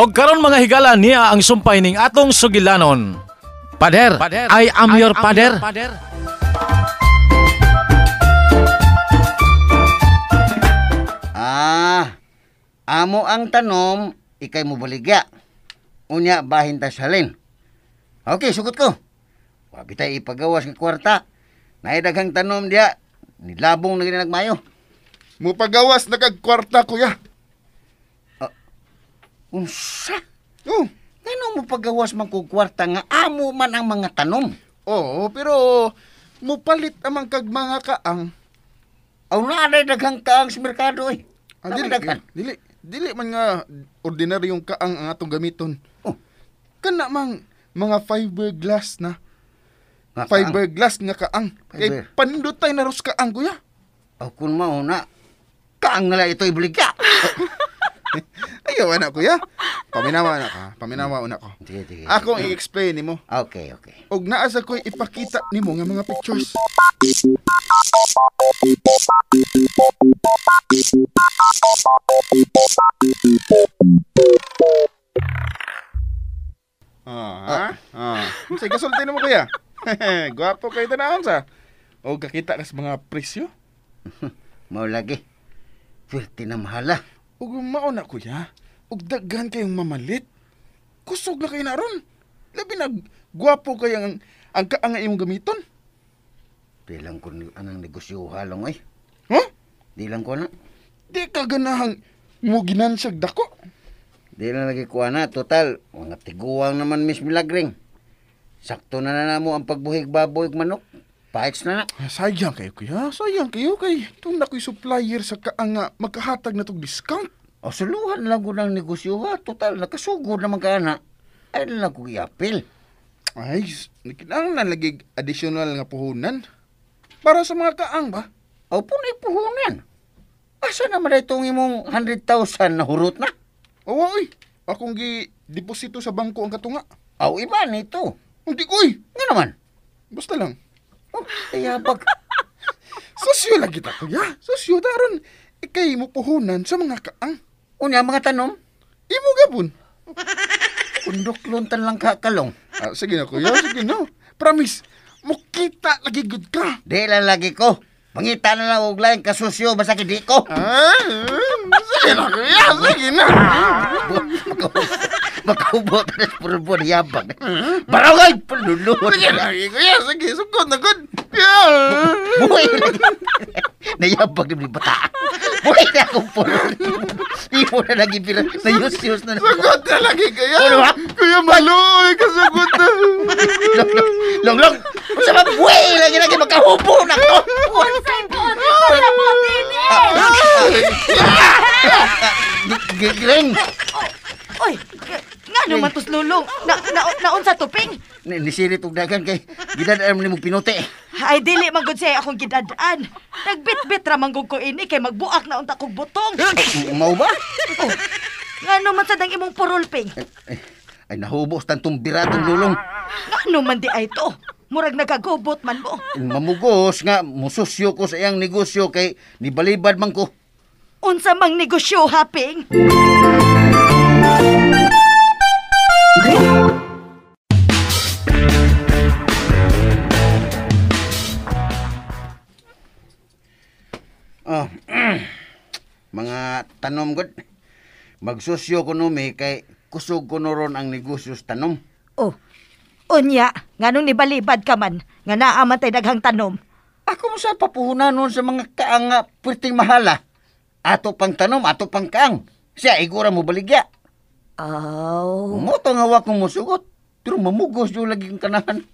Og karon mga higala niya ang sumpay ning atong sugilanon. Pader, I am your pader. Ah, amo ang tanom, ikay mo baligya. Unya, bahin ta salin. Okay, sugot ko. Wabi tayo ipagawas ng kwarta. Naidaghang tanom diya, nilabong na ginagmayo. Mupagawas na kag kwarta, kuya. Unsa? Oh. Ngano mo pagawas man kog kwarta nga amo man ang mga tanom? Oo, pero mupalit amang kag mga kaang. Aw na day daghang kaang sa merkado eh. Ah, dili, dili, dili man nga ordinaryong kaang ang atong gamiton. Oh. Kana mang mga fiberglass na. Nga fiberglass nga kaang. Fiber. Kay pandutay na ros kaang, kuya. Aw kun mao na kaang nala ito ibaligya. Ayaw na, kuya. Paminawa na ka. Paminawa una ko. Sige, sige. Akong i-explain nimo. Okay, okay. Og naa sa ko'y ipakita nimo nga mga pictures. Sige, kasulti nimo, kuya. Gwapo kayo tanawon sa. Og kakita ka sa mga presyo. Mao lagi. Pwerte na mahala. Ug mao na, kuya. Ug daghan kayong mamalit. Kusog na kayo na ron. Labi na gwapo kayo ang kaang nga imong gamiton. Di lang ko anang negosyo halong oy. Huh? Di lang ko na. Di ka ganahang mo ginansag dako. Di lang lagi ko ana. Total, mga tiguang naman Miss Milagring. Sakto na na mo ang pagbuhig baboy ug manok. Paits na na. Sayang kayo, kuya. Sayang kayo kay itong na ko'y supplier sa kaang nga magkahatag na tong discount. O suluhan lang ko ng negosyo ha. Total, nakasugod naman ka na. Ay lang ko iapil. Ay, kinahanglan lagi additional nga puhunan. Para sa mga kaang ba? O punay puhunan. Asa naman itong imong 100,000 na hurot na? Oo, oy. Akong gi-deposito sa bangko ang katunga. Aw, iba nito. Hindi ko, oy. Nga naman. Basta lang. Oh, tayabag. Sosyo lagi ta, kuya. Sosyo daron. Ikay mo puhunan sa mga kaang. Unya, mga tanom? Imo gabon. Kunduklon tan lang kakalong. Ah, sige na, kuya. Sige na. Promise, mukita lagi good ka. Di lang lagi ko. Mangita na lang og laing kasusyo basta kay di ko. Ah, sige na, kuya. Sige na. Makahubot na sa purbo na yabang. Barangay! Paluluhod. Sige na, kuya. Sige, sugod na, good. Yeah. Buhay lagi. Nayabag na bata. Buhay na akong puro. Imo na lagi pira. Nayus-yus na. Sagot na lagi, kuya. Ano ba? Kuya, maluoy ka, sagot na. Long, long, long, long. Unsa ba? Buhay lagi lagi makahubo na ko. Unsay buot? Unsa buot ini? Gring. Oy, ngano man tos lulong? Naunsa tuping? Nisirit og dagan kay gidad-an mo nimo pinuti. Ay dili man gud siya akong gidad-an. Nagbitbit ra man gud ko ini kay magbuak na unta kog butong. Mao ba? Oh, ngano man sad ang imong purulping? Ay nahubos tantong biratong lulong. Ngano man di ay to? Murag nagagubot man mo. Mamugos nga mususyo ko sa iyang negosyo kay nibalibad man ko. Unsa mang negosyo haping? Oh, mga tanom gud. Magsusyo ko numi kay kusog ko noron ang negosyo sa tanom. Oh, unya, nganong nibalibad ka man, nga naa man tay daghang tanom. Ako mo sa papuhunan nun sa mga kaang nga perting mahala. Ato pang tanom, ato pang kaang. Siya, igura mo baligya. Aw. Moto nga wa kong musugot. Pero mamugos yung lagi kong kanahan.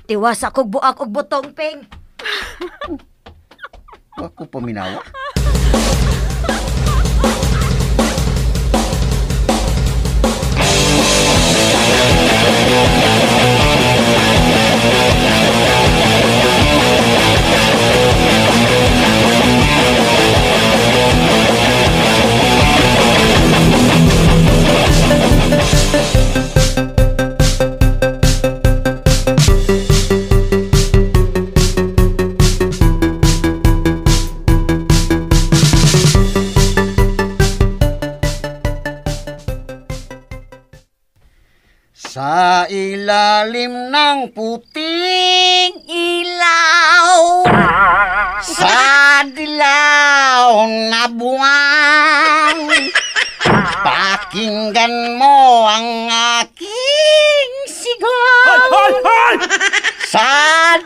Tiwasa kog buak og butong, Ping. Ako paminawa. ilalim ng puting ilaw, sa dilaw na buwan, pakinggan mo ang aking sigaw. Sa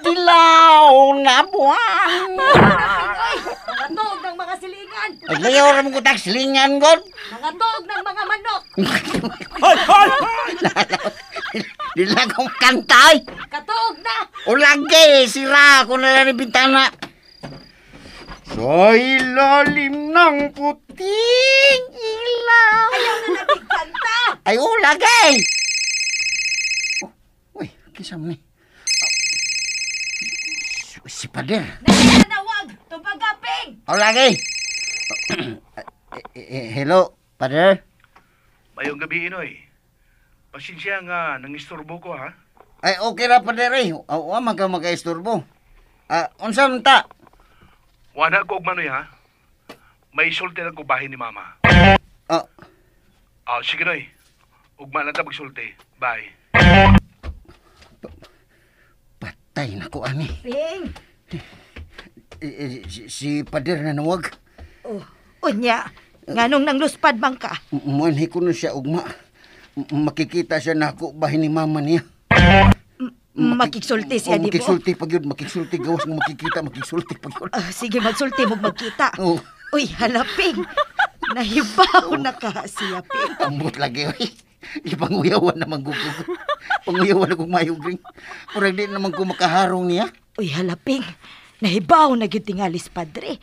dilaw na buwan. Ay, mga tuog ng mga silingan. Ay, layaw ra mo kutag silingan, God. Mga tuog ng mga manok. Dila kong kanta, ay. Katuog na. Ulagay, sira ako na lang ni bintana. Sa ilalim ng puting ilaw. Ayaw na natin kanta. Ay, ulagay! Oh, uy, kinsa man ni? Si Pader. Nananawag. Tubagaping. Ulagay! Hello, Pader? Mayong gabi, Inoy. Pasensya nga, nangistorbo ko, ha? Ay, okay ra, Pader, eh. Wa man ka makaistorbo. Unsa man ta? Wala ko og manoy, ha? May sulti lang ko bahin ni Mama. Sige, Noy. Ugma lang ta magsulti. Bye. Patay na ko, ani. Ping. Si Pader na nawag. Oh, unya. Nganong nang luspad man ka? Muanhi ko na siya, ugma. Makikita siya na ako bahin ni Mama niya. Makiksulti siya, di ba? Makiksulti pag yun. Makiksulti. Gawas nga makikita. Makiksulti pag yun. Sige, magsulti mo magkita. Oh. Uy, halaping. Nahibaw na ka siya, Ping. Ambot lagi, oy. Ipanguyawan naman ko. Panguyawan akong mayugring. Murag di naman ko makaharong niya. Uy, halaping. Nahibaw na gyud tingalis, Padre.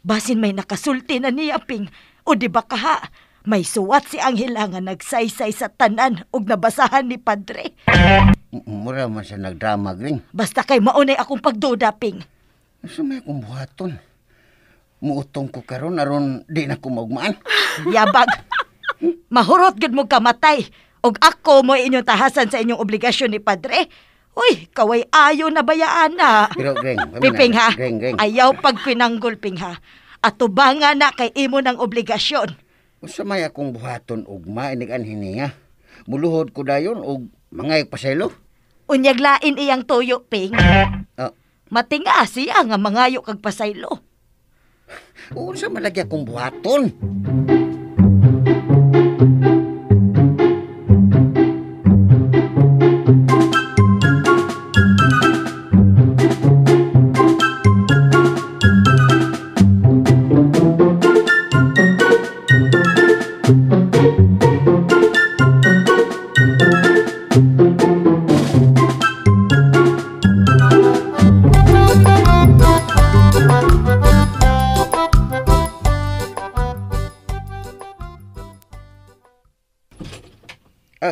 Basin may nakasulti na niya, Ping. O di ba kaha? May suwat si Angela nga nagsaysay sa tanan og nabasahan ni Padre. Mura man siya nagdrama, Gring. Basta kay maunay akong pagduda, Ping. Asa may akong buhaton? Muutong ko karon aron di na ko maugmaan. Yabag. Mahurot gud mo kamatay. Og ako mo inyong tahasan sa inyong obligasyon ni Padre. Uy, kaway ayo na bayaan na. Pero, Gring, Piping ha, Gring, Gring. Ayaw pagpinanggol, Ping ha. Atubanga na kay imo ng obligasyon. Unsa may akong buhaton ugma inig anhin niya? Muluhod ko dayon og mangay pasaylo. Unyag lain iyang tuyo, Ping. Matinga siya nga mangayo kag pasaylo. Unsa malagi akong buhaton?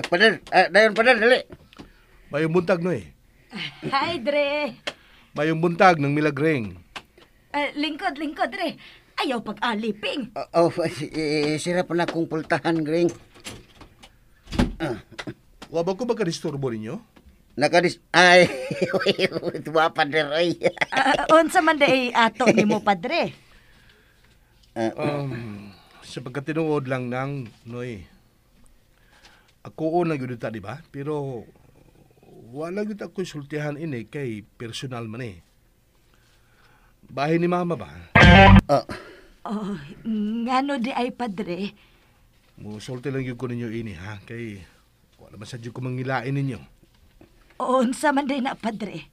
Pader, dayon pader, dali. Mayong buntag, Noy. Hi, Dre. Mayong buntag ng milagreng. Lingkod, lingkod, Dre. Ayaw pag-aliping. Sira pa na akong pultahan, Greng. Wa ba ko magka-disturbo ninyo? Ay, tuwa, pader, oy. Unsa man day ato nimo, padre? Sa pagkatinuod lang nang, Noy, ako na gyud ta, di ba? Pero wala gyud ako sultihan ini kay personal man eh. Bahay ni Mama ba? Oh, ngano di ay, padre? Musulti lang gyud ko ninyo ini ha kay wala man sad gyud ko mangilain ninyo. Unsa man day na, padre?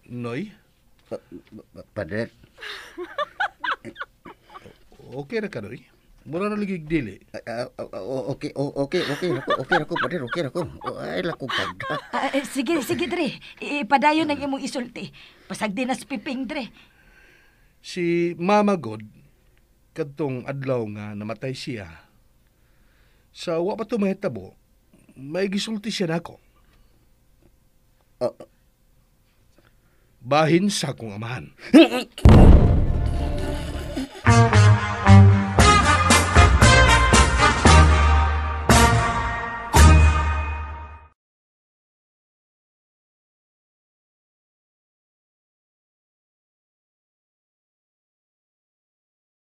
Noy? Padre? Okay ra ka, Noy? Mura na lagi dili. Okay, okay, okay, okay ako, pader, okay ako. Ay, lako pagda. Sige, sige, Dre. Ipadayon ang imong isulti. Pasag din na si Piping, Dre. Si Mama God, kadtong adlaw nga namatay siya, sa wa pa to mahitabo, may gisulti siya nako. Bahin sa akong amahan.